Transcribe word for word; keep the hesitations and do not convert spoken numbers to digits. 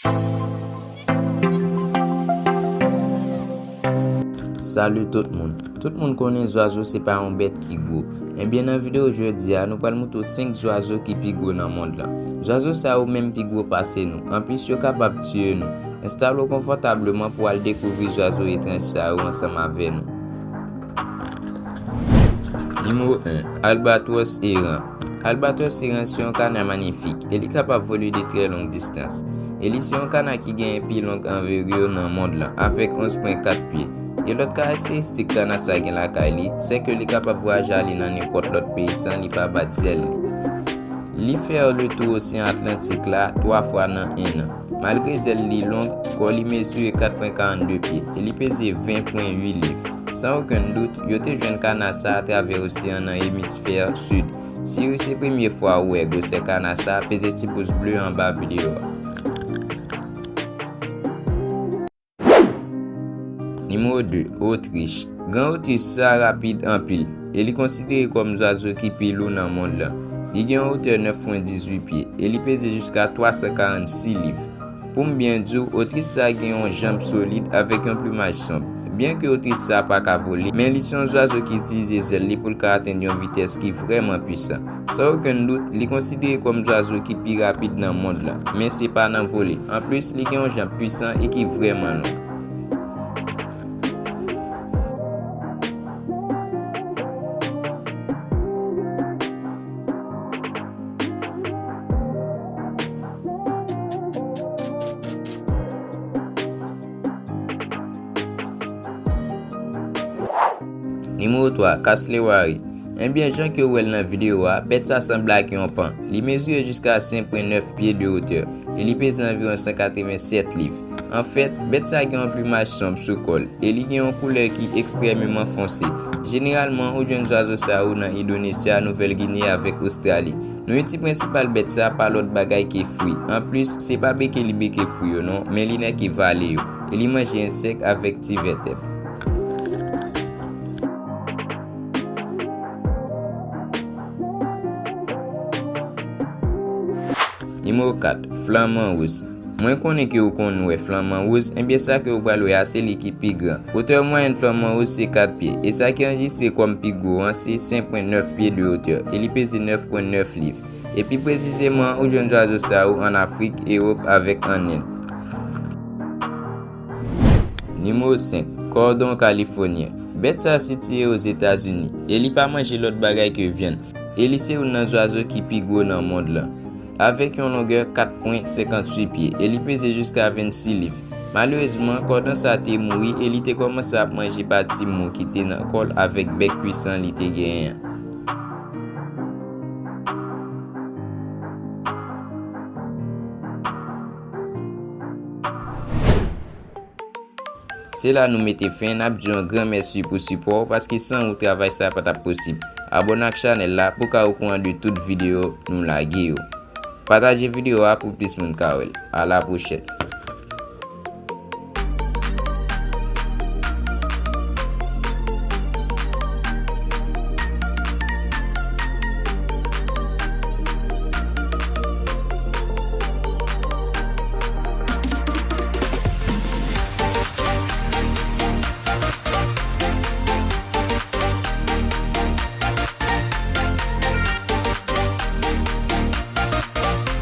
Salut tout moun. Tout moun konnen zwazo se pa yon bèt ki gwo. Ebyen, nan videyo jodi a, nou pral montre w senk zwazo ki pi gwo nan mond lan. Zwazo sa yo menm pi gwo pase nou. Anplis, yo kapab tiye nou. Enstale w konfòtableman pou w al dekouvri zwazo etranj sa yo ansanm avè nou. Nimewo en, albatwòs eran. Albatwòs eran se yon kana manifik e li kapab vole de trè long distans. E li se yon kana ki genyen pi long anviri yo nan mond lan, avèk onz pwen kat pye. E lòt karakteristik kana sa gen lakay li, se ke li kapab vwayaje ale nan nenpòt lòt peyi san li pa bat zèl li. Li fè le tou oseyan Atlantik la twa fwa nan en an. Malgre zèl li long, kò li mezire kat pwen karannde pye e li peze ven pwen uit liv. San okenn dout, yo te jwenn kana sa atravè oseyan nan emisfè sid. Si wi, se premye fwa ou wè gwosè kana sa, peze ti pous ble anba videyo a. Nimewo de, Otrich. Gran Otrich sa rapid anpil e li konsidere kòm zwazo ki pi lou nan mond lan. Li gen yon wotè nèf pwen dizuit pye e li peze jiska twa san karannsis liv. Pou m byen di w, Otrich sa gen yon janm solid avèk yon plimaj sonb. Byenke Otrich sa pa ka vole, men li se yon zwazo ki itilize zèl li pou l ka atenn yon vitès ki vrèman pwisan. San okenn dout, li konsidere kòm zwazo ki pi rapid nan mond lan, men se pa nan vole. Anplis, li gen yon janm pwisan e ki vrèman long. Nimewo twa, Cassowary. Ebyen, jan ke w wè l nan videyo a, bèt sa sanble ak yon pan. Li mezire jiska senk pwen nèf pye de wotè e li peze anviwon san katreven sèt liv. Anfèt, bèt sa gen yon plimaj sonb sou kò l e li gen yon koulè ki ekstrèmeman fonse. Jeneralman, ou jwenn zwazo sa yo nan Endonezi, Nouvèl Gine avèk Ostrali. Nouriti prensipal bèt sa pa lòt bagay ke fwi. Anplis, se pa beke li beke fwi yo non, men li nèk e vale yo. E li manje ensèk avèk ti vètèb. Nimewo kat, Flanman Wouz. Mwen konnen ke ou konn wè Flanman Wouz, ebyen sa ke ou pral wè a se li ki pi gran. Wotè mwayèn Flanman Wouz se kat pye, e sa ki anrejistre kòm pi gwo an se senk pwen nèf pye de wotè, e li peze nèf pwen nèf liv. E pi presizeman, ou jwenn zwazo sa yo ann Afrik, Ewòp avèk ann End. Nimewo senk, Kòdon Kalifonyen. Bèt sa sitiye Ozetazini, e li pa manje lòt bagay ke vyann. E li se youn nan zwazo ki pi gwo nan mond lan, avèk yon longè kat pwen senkantuit pye, e li peze jiska vennsis liv. Malerezman, kòdon sa te mouri e li te kòmanse ap manje pati mou ki te nan kò l avèk bèk pwisan li te genyen an. Se la nou mete fen, n ap di yon gran mèsi pou sipò w, paske san ou travay sa pa t ap posib. Abòne ak chanèl la pou w ka okouran de tout videyo nou lage yo. Pataje videyo a pou plis moun ka wè l. A la pwochèn.